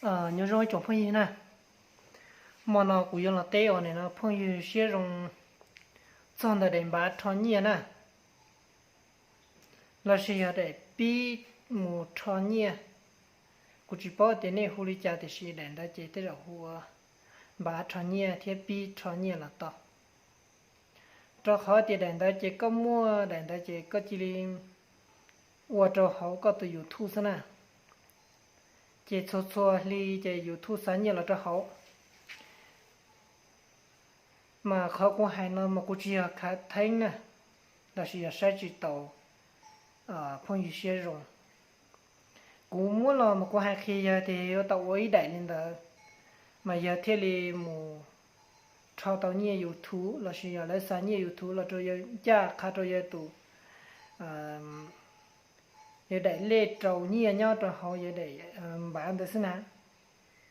Nyob zoo ib tsoom phooj ywg na, hmo no kuv yuav los teb os nim no phooj ywg siab zoo txog ntawm daim npav rho nyiaj na, los sis yog daim pib mus rho nyiaj. Kuv tsis paub tias nej hu li cas tiam sis daim ntawd ces tej zaum hu ua npav rho nyiaj thiab pib rho nyiaj los tau. Rau qhov tias daim ntawd ces koj muaj daim ntawd ces koj cia li ua rau hauv koj tus YouTube xwb na, ces txhua txhua hli ces YouTube xa nyiaj los rau hauv. Mas qhov kuv hais no mas kuv tsis yog khav theeb na, los sis yog saib tsis taus phooj ywg siab zoo. Kuv muab los mas kuv hais qhia yawg tias yuav tau ua ib daim li ntawd, mas yawg thiaj li mus rho tau nyiaj YouTube los sis yog lawv xa nyiaj YouTube los rau yawg ncaj qha rau yawg tus, yawg daim lej rau nyiaj nyob rau hauv yawg daim npav ntawd xwb na.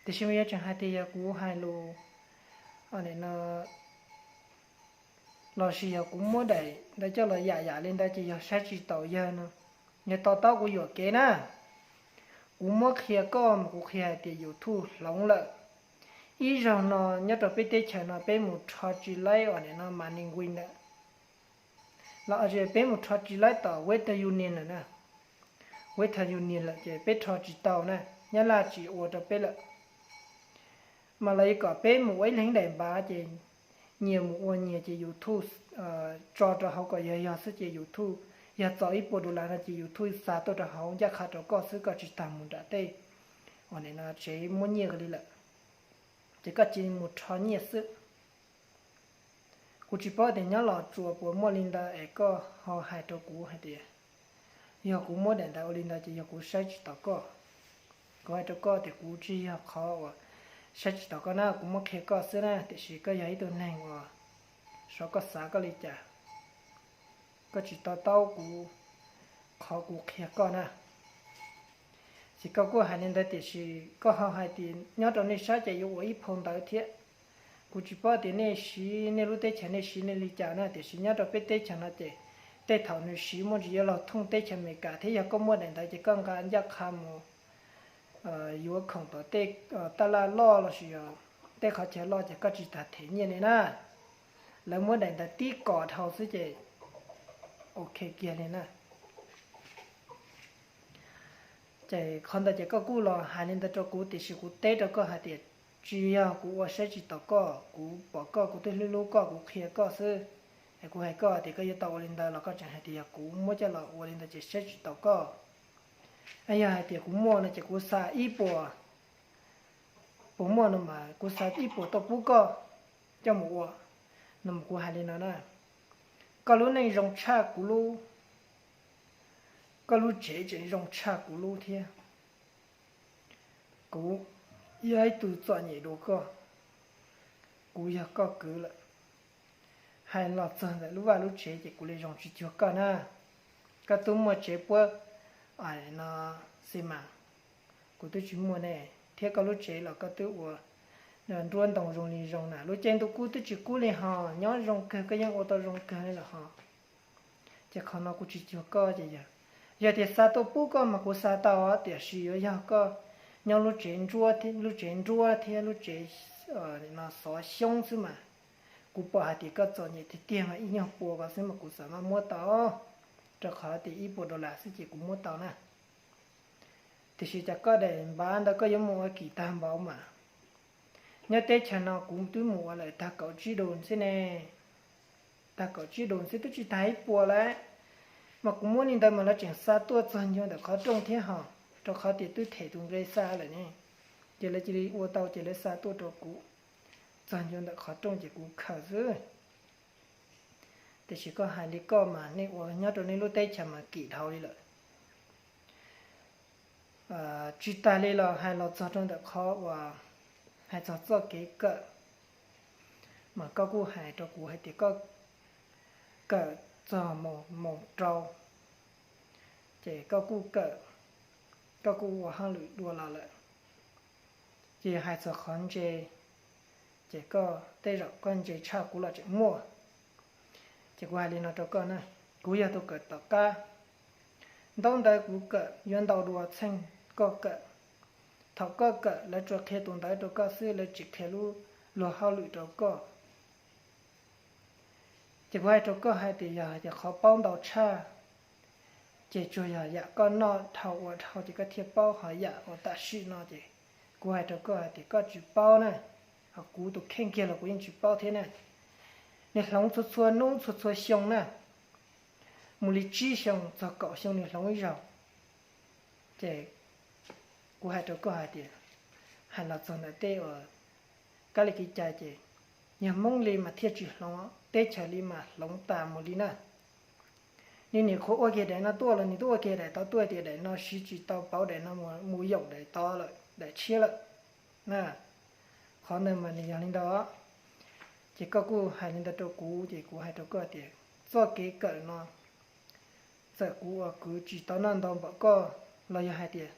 Tiam sis mas yawg tseem hais tias yog kuv hais lus no los sis yog kuv muab daim ntawd coj los yam yam li ntawd ces yog saib tsis taus yawg no. Yog to taub kuv yuam kev na. Kuv muab qhia koj mas kuv qhia hais tias YouTube hloov lawm. Ib zaug no nyob rau peb teb chaws no peb mus rho tsis laib uas nim no money win lawm, los peb mus rho tsis laib tom Western Union lawm na. Western Union lawm ces peb rho tsis tau na, Nyab Laj tsis ua rau peb lawm. Mas los yog kom peb mus ua ib leeg daim npav ces nyias mus ua nyias ces YouTube tso rau hauv kom yog yog xwb ces YouTube yog txaus ib puas dollar no ces YouTube xa tuaj rau hauv ncaj qha rau koj xwb, koj tsis tas mus nram tej uas nim no tsev muab nyiaj li lawm, ces koj cia li mus rho nyiaj xwb. Kuv tsis paub tias nyob Los Tsuas puas muaj li ntawd es koj ho hais rau kuv hais tias yog kuv muab daim ntawd ua li ntawd ces yog kuv saib tsis taus koj. Kuv hais rau koj tias kuv tsis yog qhov uas saib tsis taus koj na, kuv muab qhia koj xwb na, tiam sis koj yog ib tug neeg uas xyov koj xav koj li cas, koj tsis to taub kuv qhov kuv qhia koj na. Ces koj kuj hais li ntawd tiam sis koj ho hais tias nyob rau nej sab ces yuav ua ib phau ntawv thiab. Kuv tsis paub tias nej siv nej lub teb chaws nej siv nej li cas na, tiam sis nyob rau peb teb chaws no ces tej thaum nws siv muaj ntsis yuav luag thooj teb chaws Amelikas thiab yog koj muaj daim ntawd ces koj nqa ncaj qha mus yuav khoom tom tej taj laj loj los sis yog tej qhov chaw loj ces koj tsis tas them nyiaj li na. Lawv muab daim ntawd tib kom dhau xwb ces ok kiag li na. Ces qhov ntawd ces koj kuj los hais li ntawd rau kuv tiam sis kuv teb rau koj hais tias tsis yog kuv ua saib tsis taus koj, kuv pom koj kuv twb hlub hlub koj kuv qhia koj xwb. Es kuv hais koj tias koj yuav tau ua li ntawd los koj tseem hais tias yog kuv muab coj los ua li ntawd ces saib tsis taus koj. Yog hais tias kuv muaj no ces kuv xa ib puas, puas muaj no mas kuv xa ib puas tuaj pub koj coj mus ua. No mas kuv hais li no na, koj lub neej zoo tshaj kuv lub, koj lub tsev tseem zoo tshaj kuv lub thiab. Kuv yog ib tug txom nyem dua koj, kuv yog koj kwv lawm. Hais los txog ntawm lub vaj lub tsev ces kuv li zoo tsis cuag koj na. Koj twb muaj tsev puab no xi mas, kuv twb tsis muaj ne, thiab koj lub tsev los koj twb ua nruab ntoo zoo li zoo na, lub caij ntuj kub twb tsis kub li ho, nyob zoo kawg koj yeej ua tau zoo kawg li lawm ho. Ces qhov no kuv tsis cuag koj ces yog, yog tias xa tuaj pub koj mas kuv xa tau, tiam sis yuav yog koj nyob lub tsev nruab, lub tsev nruab thiab lub tsev no xov xyoob xwb mas, kuv pom hais tias koj txom nyem tiag tiag mas ib nyuag puas ko xwb mas kuv xam maj muab tau, rau qhov tias ib puas dollar xwb ces kuv muab tau na. Tiam sis cas koj daim npav ntawd koj yuav mus ua kim tag npaum mas, nyob teb chaws no kuv twb mus ua lawm tag kaum tsib dollar xwb ne. Tag kaum tsib dollar xwb twb tsis tag ib puas lawm. Mas kuv muab li ntawd mas lawv tseem xa tuaj txog ncua ntawm qhov rooj thiab ho, rau qhov tias twb them tus nqe xa lawm ne. Ces lawv cia li ua tau ces lawv xa tuaj rau kuv txog ncua ntawm qhov rooj ces kuv khaws xwb. Tiam sis koj hais li koj mas nej ua nyob rau nej lub teb chaws mas kim dhau li lawm. Tsis tas li los hais los txog rau ntawm qhov uas hais txog txoj kev kawm, mas koj kuj hais rau kuv hais tias koj kawm txog moos rau, ces koj kuj kawm, koj kuj ua hauj lwm dua los lawm. Ces hais txog qhov ntse, ces koj tej zaum koj ntse tshaj kuv los tseem muaj. Ces kuv hais li no rau koj na, kuv yog tus kawm tom qab, ntaub ntawv kuv kawm yuav ntau dua txheej koj kawm. thaum koj kawm lawv tsuas qhia tus ntawv rau koj xwb, lawv tsis qhia lub luag hauj lwm rau koj. Ces kuv hais rau koj hais tias yog hais tias qhov paub ntau tshaj, ces tsuas yog yam koj noj dhau ua dhau ces koj thiaj paub, ho yam uas tam sim no ces kuv hais rau koj hais tias koj tsis paub na, ho kuv tus kheej kiag los kuv yeej tsis paub thiab na. Nws hloov txhua txhua hnub txhua txhua xyoo na, mus li tsib xyoo txog kaum xyoo nws hloov ib zaug. Ces kuv hais rau koj hais tias, hais los txog ntawm tej uas kab li kev cai ces yog Hmoob li mas thiaj tsis hloov, teb chaws li mas hloov tas mus li na. Nws nim qhuav ua kiag daim no tuaj los nws twb ua kiag daim tod tuaj tias daim no siv tsis tau pauv, daim no mus yoom daim tod lawm, daim tshiab lawm na. Qhov ntawd mas nws yog li ntawd. Ces koj kuj hais li ntawd rau kuv ces kuv hais rau koj tias txoj kev kawm no txawm kuv ua kwv tsis tau noj ntau npaum koj, los yog hais tias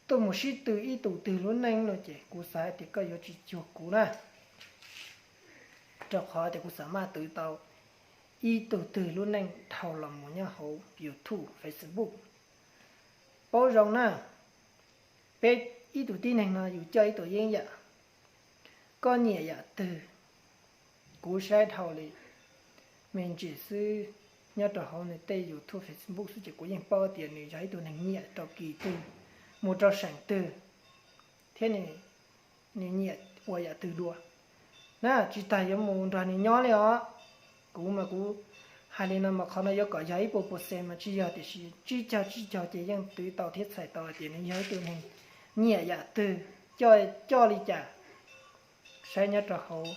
tuaj mus sib tw ib tug twg lub neej no ces kuv xav hais tias koj yuav tsis cuag kuv na, rau qhov tias kuv xav maj twv tau ib tug twg lub neej dhau los mus nyob hauv YouTube, Facebook. Paub zoo na, peb ib tug tib neeg no yus coj ib tug yeeb yam, koj nyiam yam twg, kuv saib dhau li me ntsis xwb, nyob rau hauv nws tej YouTube, Facebook xwb ces kuv yeej paub tias nws yog ib tug neeg nyiam rau kis twg, mus rau seem twg, thiab nws nyiam ua yam twg dua na. Tsis tas yuav mus nrog nws nyob li os. Kuv mas kuv hais li no mas qhov no yuav kom yog ib puas puas xees mas tsis yog, tiam sis tsib caug tsib caug ces yeej twv tau thiab txhais tau hais tias nws yog ib tug neeg nyiam yam twg, coj li cas, saib nyob rau hauv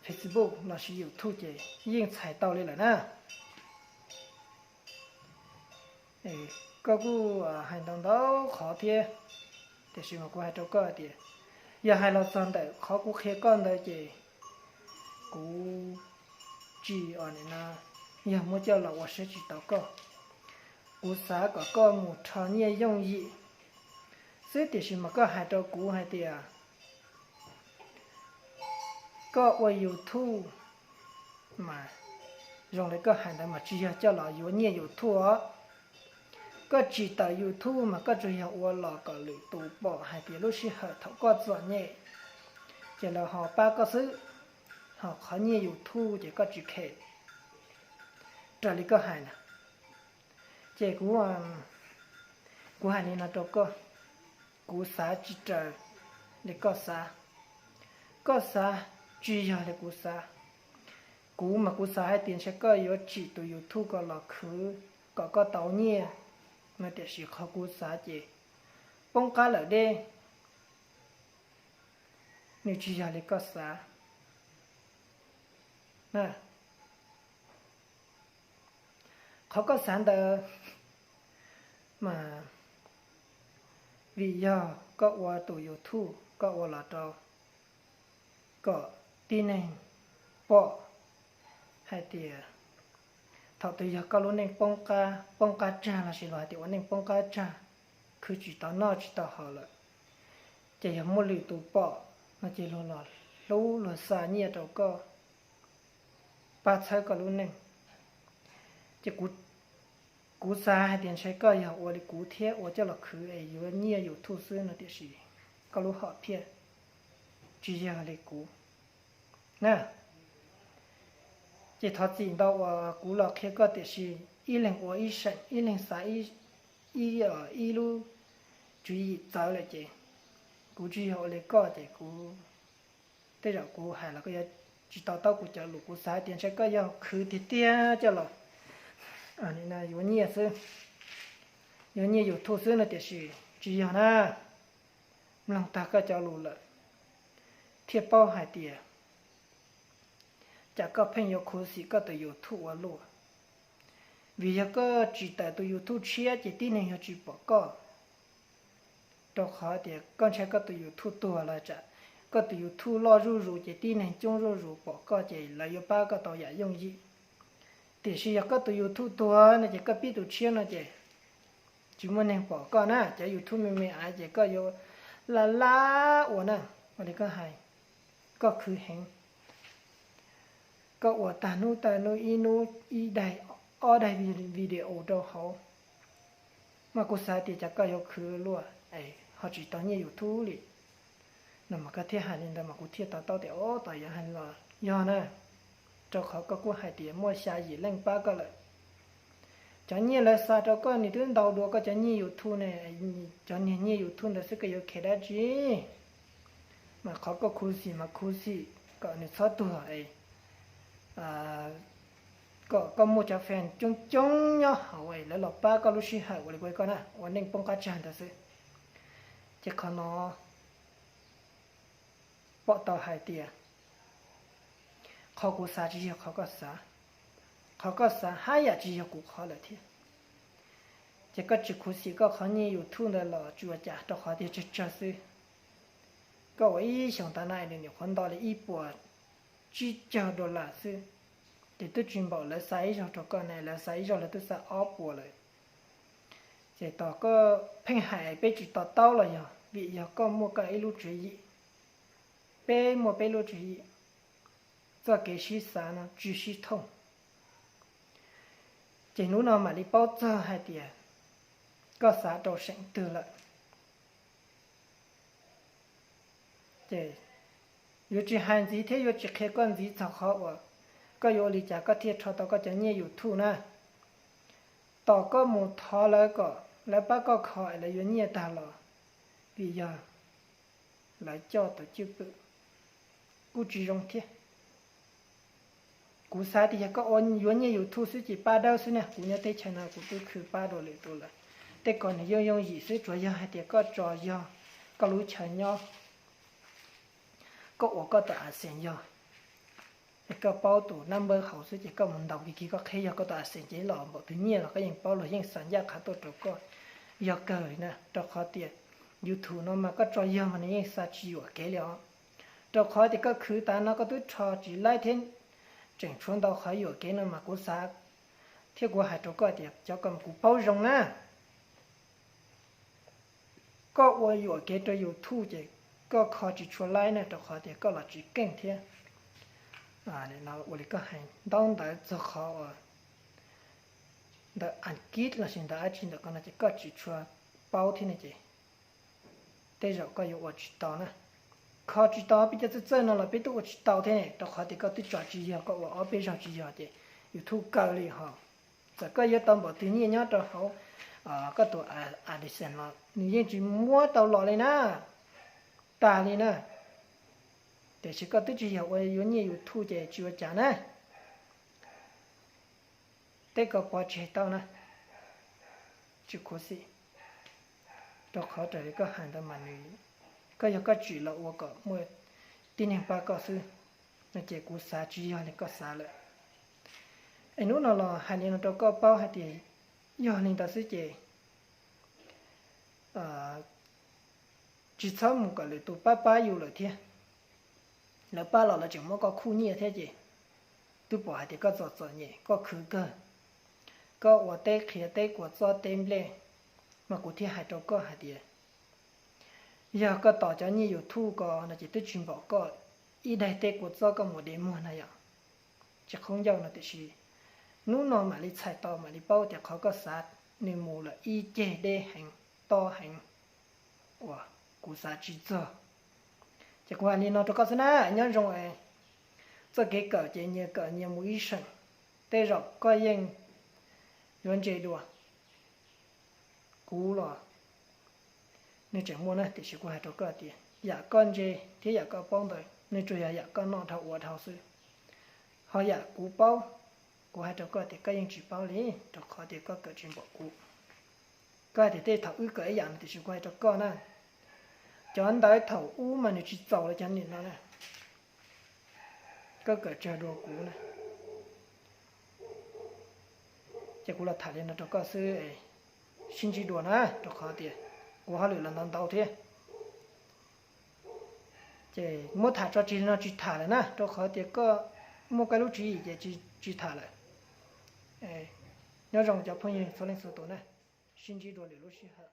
Facebook lossis YouTube ces yeej txhais tau li lawm na. Koj kuj hais ntau ntau qhov thiab, tiam sis mas kuv hais rau koj hais tias yog hais los txog ntawm qhov kuv qhia koj ntawd ces kuv tsis, o, nim no yog muab coj los ua siab tsis tau koj. Kuv xav kom koj mus rho nyiaj yooj yim xwb, tiam sis mas koj hais rau kuv hais tias koj ua YouTube mas zoo li koj hais ntawd mas tsis yog coj los yuav nyiaj YouTube os. Koj tsis tawm YouTube mas koj tsuas yog ua los kom lwm tus pom hais tias lub sij hawm thaum koj txom nyem ces lawv ho pab koj xwb, ho qhov nyiaj YouTube ces koj tsis khe. Raws li koj hais na, ces kuv, kuv hais li no rau koj, kuv xav tsis raws li koj xav. Koj xav tsis yog li kuv xav. Kuv mas kuv xav hais tias ntshe koj yuav tsim tus YouTube ko los khwv kom koj tau nyiaj no, tiam sis qhov kuv xav ces poob qab lawm deb, nws tsis yog li koj xav. Qhov koj xav ntawd mas vim yog koj ua tus YouTube, koj ua los rau kom tib neeg pom hais tias thaum twg yog koj lub neej poob qab, poob qab tsag lossis los hais tias ua neej poob qab tsag, khwv tsis tau noj tsis tau haus lawm, ces yog muaj lwm tus pom no ces luag los hlub luag xa nyiaj rau koj, pab txhawb koj lub neej. Ces kuv xav hais tias ntshe koj yog ua li kuv thiab ua coj los khwv es yuav nyiaj YouTube xwb no, tiam sis koj lub hom phiaj tsis yog li kuv na. Ces thov txim ntau uas kuv los qhia koj, tiam sis ib leeg ua ib seem, ib leeg xav ib, ib lub tswv yim txawv lawm ces kuv tsis yog ua li koj ces kuv, tej zaum kuv hais los koj yuav tsis to taub kuv cov lus. Kuv xav tias ntshe koj yog khwv tiag tiag coj los, yuav nyiaj xwb, yuav nyiaj YouTube xwb no, tiam sis tsis yog na. Mloog tag koj cov lus lawm thiaj paub hais tias cas koj pheej yuav khuv xim koj tus YouTube ua luaj. Vim yog koj tsis tawm tus YouTube tshiab ces tib neeg yuav tsis pom koj. Rau qhov tias koj ntshai koj tus YouTube tuag los tsam koj tus YouTube loj zuj zus ces tib neeg coob zuj zus pom koj ces lawv yuav pab koj tau yam yooj yim. Tiam sis yog koj tus YouTube tuag no ces koj pib tus tshiab no ces tsis muaj neeg pom koj na. Cov YouTube me me ais ces koj yuav laj laj ua na, ua li koj hais, koj khwv heev. Koj ua tag hnub tag hnub, ib hnub ib daim ob daim video rau hauv, mas kuv xav tias cas koj yuav khwv luaj. ho tsis tau nyiaj YouTube li. No mas koj thiaj hais li ntawd mas kuv thiaj to taub tias, o, tos yog hais los yog na, rau qhov koj kuj hais tias muaj xya yim leej pab koj lawm. Cov nyiaj lawv xa rau koj nws twb ntau dua koj cov nyiaj YouTube ne, cov niag nyiaj YouTube ntawd xwb koj yuav khev dab tsi? Mas qhov koj khuv xim mas khuv xim kom nws txhob tuag es kom koj muaj cov fan coob coob nyob hauv es lawv los pab koj lub sij hawm ua li kuv hais koj na, ua neej poob qab tsag ntawd xwb. Ces qhov no pom tau hais tias qhov kuv xav tsis yog qhov koj xav, qhov koj xav haj yam tsis yog kuv qhov lawm thiab. Ces koj tsis khuv xim koj qhov nyiaj YouTube ntawd los tsis ua cas, rau qhov tias tsawg tsawg xwb. Koj ua ib xyoos tas na nws nyuam qhuav nto li ib puas tsib caug dollar xwb, ces twb tsis npaum lawv xa ib zaug rau koj ne, lawv xa ib zaug lawv twb xa ob puas lawm. Ces tos koj pheej hais peb tsis to taub los yog vim yog koj muaj koj ib lub tswv yim, peb muaj peb lub tswv yim, txoj kev sib xav no tsis sib thooj. Ces hnub no mam li paub txog hais tias koj xav rau seem twg lawm. Ces yuav tsis hais ntxiv thiab yuav tsis qhia koj ntxiv txog qhov uas koj yuav ua li cas koj thiaj rho tau koj cov nyiaj YouTube na. Tos koj mus thov lawv kom lawv pab koj kho es lawv yuav nyiaj tag los, vim yog lawv coj tus cwj pwm kuj tsis zoo thiab. Kuv xav tias yog koj ua yuav nyiaj YouTube xwb ces pab dawb xwb na, kuv nyob teb chaws no kuv twb khwv pab dua lwm tus lawm. Tej ko nws yooj yooj yim xwb, tsuas yog hais tias koj tso yog koj lub chaw nyob, koj ua koj tus AdSense yog, es koj paub tus nab npawb hauv xwb ces koj mus ntaus kiag kiag koj qhib yog koj tus AdSense ces los npaum twg nyiaj los koj yeej paub, luag yeej xa ncaj qha tuaj rau koj. Yog kawg li na, rau qhov tias YouTube no mas koj tso yog mas nws yeej xa tsis yuam kev li os. Rau qhov tias koj khwv tas no koj twb rho tsis laib thiab, tseem tshuav ntau qhov yuam kev no mas kuv xav thiab kuv hais rau koj tias cov ko kuv paub zoo na. Koj ua yuam kev rau YouTube ces koj kho tsis tshua laib na, rau qhov tias koj los tsis keej thiab. Ua li koj hais ntaub ntawv txog qhov ntawm Askiv lossis ntawm dab tsi ntawm ko no ces koj tsis tshua paub thiab ne ces tej zaum koj yuav ua tsis tau na. Kho tsis tau peb cov txawj txawj no los peb twb ua tsis tau thiab ne, rau qhov tias koj twb tso tsis yog, koj ua ob peb zaug tsis yog ces YouTube kaw li ho. Txawm koj yuav tau npaum twg nyiaj nyob rau hauv koj tus AdSense los nws yeej tsis muab tau los li na, tag li na. Tiam sis koj twb tsis yog ua yuav nyiaj YouTube ces tsis ua cas na. Tej ko pov tseg tau na, tsis khuv xim, rau qhov raws li koj hais ntawd mas nws, koj yog koj tsim los ua kom muaj tib neeg pab koj xwb, no ces kuv xav tsis yog li koj xav lawm. Es hnub no los hais li no rau koj paub hais tias yog li ntawd xwb ces tsis txhob mus kom lwm tus pab pab yus lawm thiab. Lawv pab los lawv tseem muab koj khuj nyiaj thiab ces twb pom hais tias koj txom txom nyem, koj khwv kawg, koj ua teb qhia teb kua txob teb nplej, mas kuv thiaj hais rau koj hais tias yog koj tos cov nyiaj YouTube ko no ces twb tsis npaum koj ib daig teb kua txob koj mus de muag na yom. Tsis qhov ncauj no tiam sis hnub no mam li txhais tau mam li paub tias qhov koj xav nws mus lawm ib ceg deb heev, tob heev uas kuv xav tsis txog. Ces kuv hais li no rau koj xwb na, nyob zoo es txoj kev kawm ces nyias kawm nyias mus ib seem, tej zaum koj yeej yuav ntse dua kuv los nws tseem muaj na, tiam sis kuv hais rau koj tias yam koj ntse thiab yam koj paub ntawd nws tsuas yog yam koj noj dhau ua dhau xwb. Ho yam kuv paub, kuv hais rau koj tias koj yeej tsis paub li, rau qhov tias koj kawm tsis npaum kuv. Koj hais tias tej thaum wb kawm ib yam no tiam sis kuv hais rau koj na, cov ntawd thaum ub mas nws tsis txaus li cov niam no na. Koj kawm tsawg dua kuv na. Ces kuv los tham li no rau koj xwb, sib ntsib dua na, rau qhov tias kuv hauj lwm los ntau ntau thiab. Ces muab tham tso tseg li no tsis tham lawm na, rau qhov tias koj muaj koj lub tswv yim ces tsis tham lawm. Nyob zoo cov phooj ywg txhua leej txhua tus na, sib ntsib dua lwm lub sij hawm.